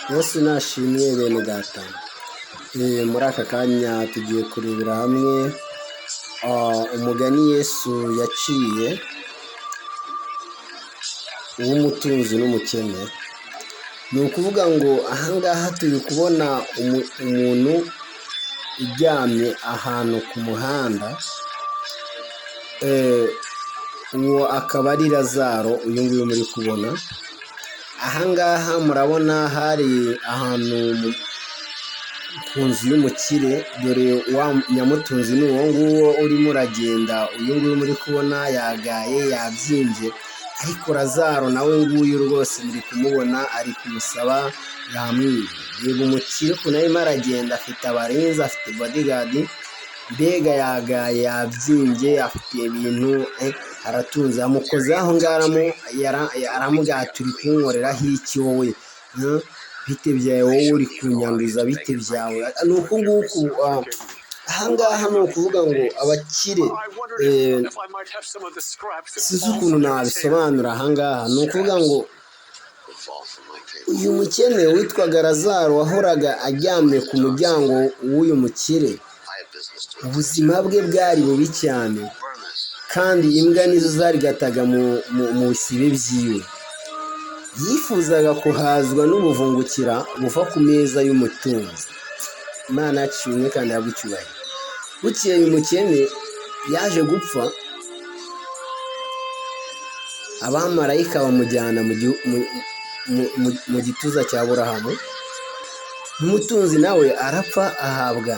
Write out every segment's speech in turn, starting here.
Yesu nashimwe bene data. Muri aka kanya tugiye kurebera hamwe umugani Yesu yaciye w'umutunzi n'umukene. Ni ukuvuga ngo ahangaha turi kubona umuntu uryamye ahantu ku muhanda, uwo akaba ari Lazaro uyu nguyu muri kubona. Ahangaha murabona hari ahantu ku nzu y'umukire, dore wa nyamutunzi ni uwo nguwo urimo uragenda, uyu nguyu muri kubona yagaye yabyimbye, ariko Lazaro nawe nguyu rwose muri kumubona ari kumusaba yamwimye. Reba umukire ukuntu arimo aragenda, afite abarinzi, afite bodyguard, mbega yagaye yabyimbye, afite ibintu, aratunze, amukoze aho ngaho aramubwira ati uri kunkoreraho iki wowe? Bite byawe wowe uri kunyanduza, bite byawe? Ni uku nguku, ahangaha ni ukuvuga ngo abakire, sinzi ukuntu nabisobanura ahangaha, ni ukuvuga ngo uyu mukene witwaga Lazaro wahoraga aryamye ku muryango w'uyu mukire, ubuzima bwe bwari bubi cyane, kandi imbwa nizo zarigataga mu bisibe byiwe. Yifuzaga kuhazwa n'ubuvungukira buva ku meza y'umutunzi. Imana yacu ishimwe kandi ihabwe icyubahiro. Bukeye umukene yaje gupfa, abamarayika bamujyana mu gituza cya Aburahamu, n'umutunzi nawe arapfa ahabwa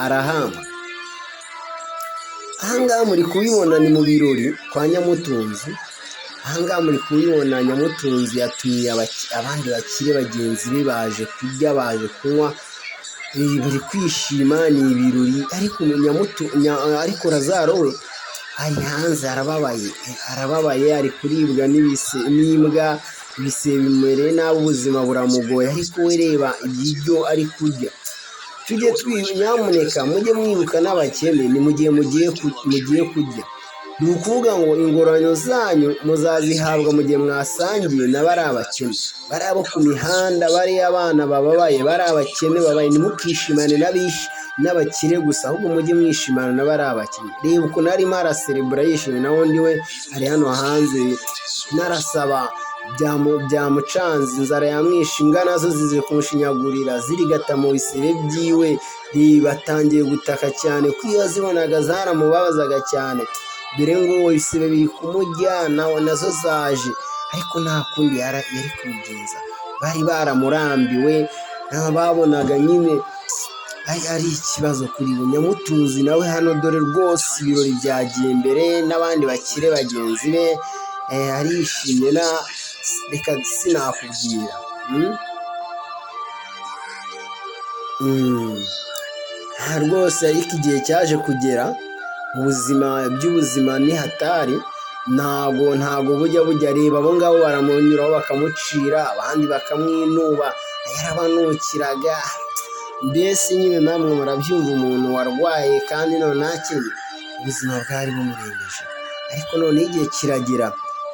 arahamba. Ahangaha muri kubibona ni mu birori kwa Nyamutunzi, Ahangaha muri kubibona, Nyamutunzi yatumiye abandi bakire bagenzi be, baje kurya, baje kunywa, bari kwishima, ni ibirori, ariko Lazaro we ari hanze arababaye, arababaye, ari kuribwa n'imbwa, ibise bimumereye nabi, ubuzima buramugoye, ariko we reba ibiryo ari kurya. Tujye, nyamuneka mujye mwibuka n'abakene ni mu gihe mugiye kurya. Ni ukuvuga ngo ingororano zanyu muzazihabwa mu gihe mwasangiye na bariya abakene, bariya bo ku mihanda, bariya abana bababaye, bariya abakene babaye. Ntimukishimane n'abakire gusa, ahubwo mujye mwishimana na bariya abakene. Reba ukuntu arimo araserebura yishimye, naho undi we ari hano hanze narasaba, byamucanze, inzara yamwishe, imbwa nazo zije kumushinyagurira zirigata mu bisebe byiwe. Reba atangiye gutaka cyane, kuko iyo yazibonaga zaramubabazaga cyane. Dore ngo ibisebe biri kumurya, nazo zaje, ariko nta kundi yari kubigenza. Bari baramurambiwe, babonaga nyine ari ikibazo kuri bo. Nyamutunzi nawe hano dore rwose ibirori byagiye mbere n'abandi bakire bagenzi be, arishimye, reka sinakubwira. Rwose ariko igihe cyaje kugera, ubuzima by'ubuzima ni hatari, ntago bujya bujya. Reba abo ngabo baramunyuraho bakamucira, abandi bakamwinuba, yarabanukiraga, mbese nyine namwe murabyumva, umuntu warwaye kandi none akennye, ubuzima bwari bumurembeje. Ariko noneho igihe kiragera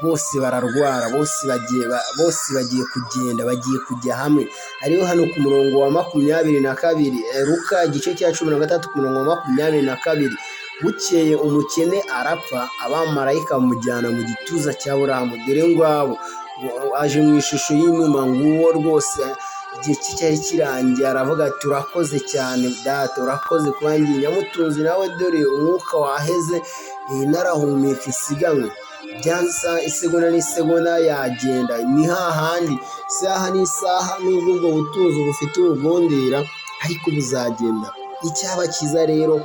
bose bararwara, bose bagiye kugenda, bagiye kujya hamwe. Ariho hano ku murongo wa 22, Luka igice cya 13 ku murongo wa 22: "Bukeye umukene arapfa, abamarayika bamujyana mu gituza cya Aburahamu." Dore ngwabo aje mu ishusho y'inuma, nguwo rwose igihe cye cyari kirangiye, aravuga ati: "Urakoze cyane data, urakoze kuba ngiye." Nyamutunzi nawe dore umwuka waheze, narahumeka isiganwe byanze, isegonda n'isegonda yagenda, ni hahandi isaha n'isaha. Nubwo ubwo butunzi bufite ubugundira, ariko buzagenda. Icyaba cyiza rero,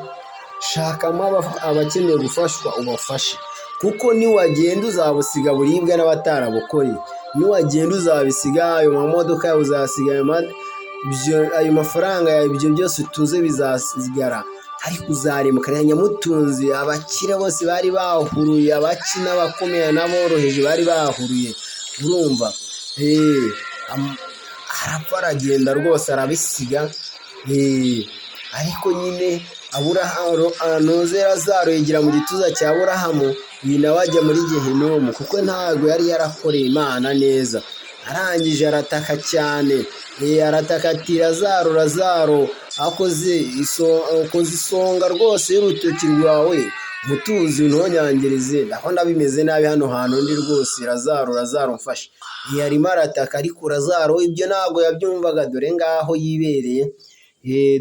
shakamo abakeneye gufashwa ubafashe, kuko niwagenda uzabusiga buribwa n'abatarabukoreye. Niwagenda uzabisiga ayo mamodoka yawe, uzasiga ayo mafaranga yawe, ibyo byose utuze bizasigara, ariko uzaremuka. Nyamutunzi, abakire bose bari bahuruye, abaki n'abakomeye n'aboroheje bari bahuruye, urumva arapfa aragenda rwose arabisiga. Ariko nyine Aburahamu, Lazaro yigira mu gituza cya Aburahamu, uyu nawe ajya muri Gehinomu kuko ntabwo yari yarakoreye Imana neza. Arangije arataka cyane, arataka ati: "Lazaro, Lazaro, akoze isonga rwose y'urutoki rwawe mutuzi ntonyangirize, ndabona bimeze nabi hano hantu ndi rwose, Lazaro, Lazaro, mfashe." Yarimo arataka, ariko Lazaro ibyo ntabwo yabyumvaga. Dore ngaho yibereye,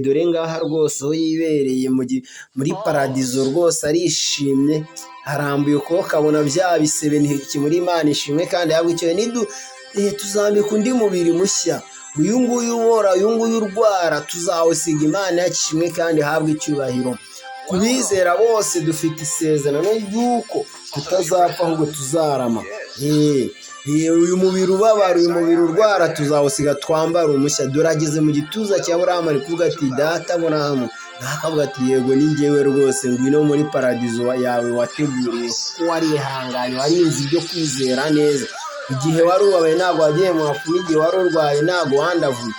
dore ngaha rwose aho yibereye muri paradizo rwose, arishimye, arambuye ukuboko abona bya bisebe ntikimuri. Imana ishimwe kandi yabwo icyo tuzambika undi mubiri mushya. Uyu nguyu ubora, uyu nguyu urwara, tuzawusiga. Imana ishimwe kandi ihabwe icyubahiro. Ku bizera bose dufite isezerano ry'uko tutazapfa, ahubwo tuzarama. Uyu mubiri ubabara, uyu mubiri urwara, tuzawusiga twambara umushya. Dore ageze mu gituza cya Aburahamu, ari kuvuga ati: "Data Aburahamu." Nawe akavuga ati: "Yego, ni njyewe rwose, ngwino muri paradizo yawe wateguriye, ko warihanganye, warinze ibyo kwizera neza. Igihe wari ubabaye ntabwo wagiye mu bapfumu, igihe wari urwaye ntabwo wandavuye,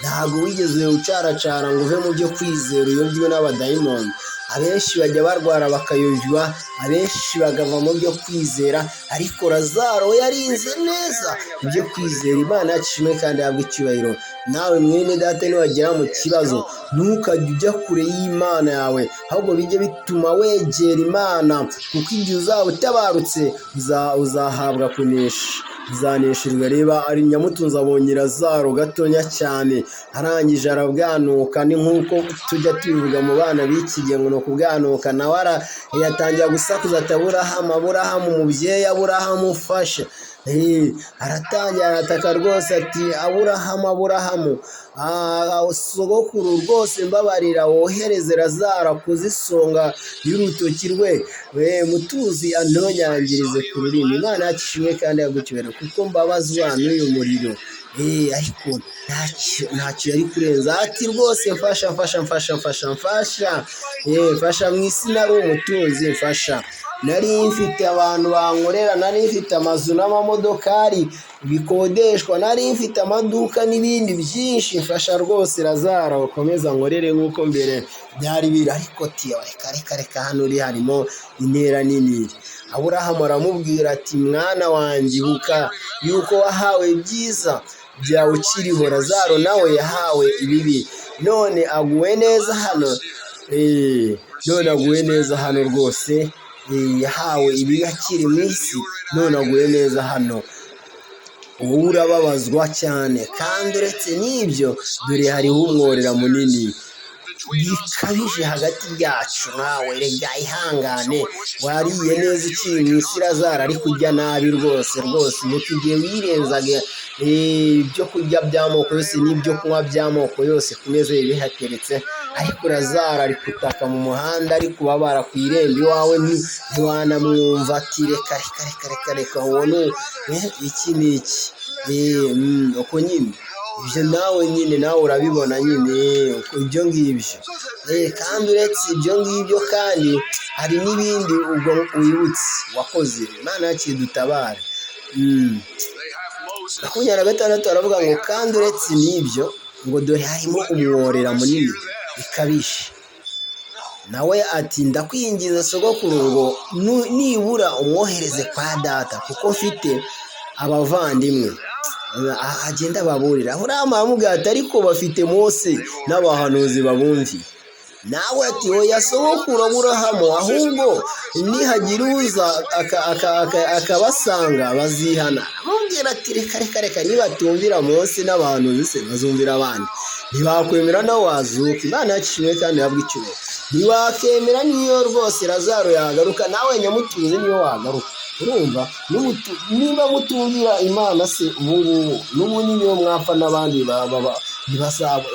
ntabwo wigeze ucaracara ngo uve mu byo kwizera uyobywe n'abadayimoni." Abenshi bajya barwara bakayobywa, abenshi bagava mu byo kwizera, ariko Lazaro we yarinze neza ibyo kwizera. Imana yacu ishimwe kandi ihabwe icyubahiro. Nawe mwene data, niwagera mu kibazo ntukajye ujya kure y'Imana yawe, ahubwo bijye bituma wegera Imana, kuko igihe uzaba utabarutse uzahabwa kunesha, uzanesherwa. Reba, ari nyamutunzi abonye Lazaro gatonya cyane, arangije arabwanuka. Ni nk'uko tujya tubivuga mu bana b'iki gihe ngo ni ukubwanuka. Nawe yatangira gusakuza ati: "Aburahamu, Aburahamu, umubyeyi Aburahamu, ufashe." Aratangira arataka rwose ati: "Aburahamu, Aburahamu, sogokuru, rwose mbabarira wohereze Lazaro akoze isonga y'urutoki rwe mutuzi antonyangirize ku rurimi." Imana yacu ishimwe kandi yagucyubahiro, kuko mbabazwa n'uyu muriro. Ariko ntacyo yari kurenza, ati: "Rwose mfasha, mfasha, mfasha, mfasha, mfasha, mfasha. Mu isi nari umutunzi, mfasha. Nari mfite abantu bankorera, nari mfite amazu n'amamodokari bikodeshwa, nari mfite amaduka n'ibindi byinshi. Mfasha rwose, Lazaro ukomeza nkorere nk'uko mbere byari biri." Ariko ati: "Reka, reka, reka, hano uri harimo intera nini." Aburahamu aramubwira ati: "Mwana wanjye, ibuka yuko wahawe ibyiza byawe ukiriho, Lazaro nawe yahawe ibibi, none aguwe neza hano." None aguwe neza hano rwose. Yahawe ibibi akiri mu isi, none aguwe neza hano, wowe urababazwa cyane. Kandi uretse n'ibyo, dore hariho umworera munini bikabije hagati yacu nawe. Rega ihangane, wariye neza ukiri mu isi, Lazaro ari kurya nabi rwose rwose. Ibuka igihe wirenzaga ibyo kurya by'amoko yose n'ibyo kunywa by'amoko yose ku meza bihateretse, ariko Lazaro ari gutaka mu muhanda, ari kubabara ku irembo iwawe, ntiwanamwumva. Ati: "Reka, reka, reka, reka, reka, ubone iki n'iki." Uko nyine ibyo nawe nyine nawe urabibona nyine ibyo ngibyo. Kandi uretse ibyo ngibyo kandi hari n'ibindi ubwo wibutse wakoze. Imana yacu idutabare. 26 aravuga ngo: "Kandi uretse n'ibyo, ngo dore harimo umworera munini bikabije." Nawe ati: "Ndakwinginze sogokuru, ngo nibura umwohereze kwa data, kuko mfite abavandimwe, agenda ababurira." Aburahamu aramubwira ati: "Ariko bafite Mose n'abahanuzi, babumvi." Nawe ati: "Oya, sogokuru Aburahamu, ahubwo nihagira uza akabasanga bazihana." Amubwira ati: "Reka, reka, reka, nibatumvira Mose n'abahanuzi se bazumvira abandi?" Ntibakwemera nawe wazuka. Imana yacu ishimwe kandi ihabwe icyubahiro. Ntiwakemera niyo rwose Lazaro yagaruka, nawe nyamutuze niyo wagaruka. Urumva niba mutumvira Imana se ubu ngubu, n'ubundi niyo mwapfa n'abandi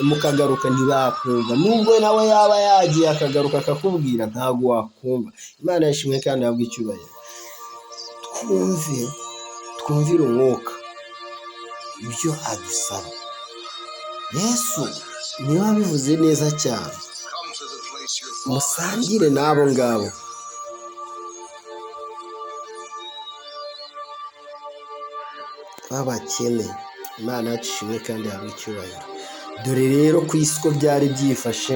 mukagaruka ntibakumva. Nubwo nawe yaba yagiye akagaruka akakubwira, ntabwo wakumva. Imana yashimwe kandi ihabwe icyubahiro. Twumve, twumvire umwuka ibyo adusaba. Yesu niwe wabivuze neza cyane: musangire n'abo ngabo b'abakene. Imana yacu ishimwe kandi ihabwe icyubahiro. Dore rero ku isi uko byari byifashe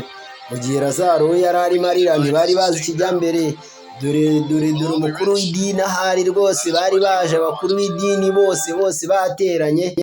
mu gihe Lazaro we yari arimo arira, ntibari bazi ikijya mbere. Dore, dore, dore umukuru w'idini ahari rwose. Bari baje, abakuru b'idini bose bose bateranye.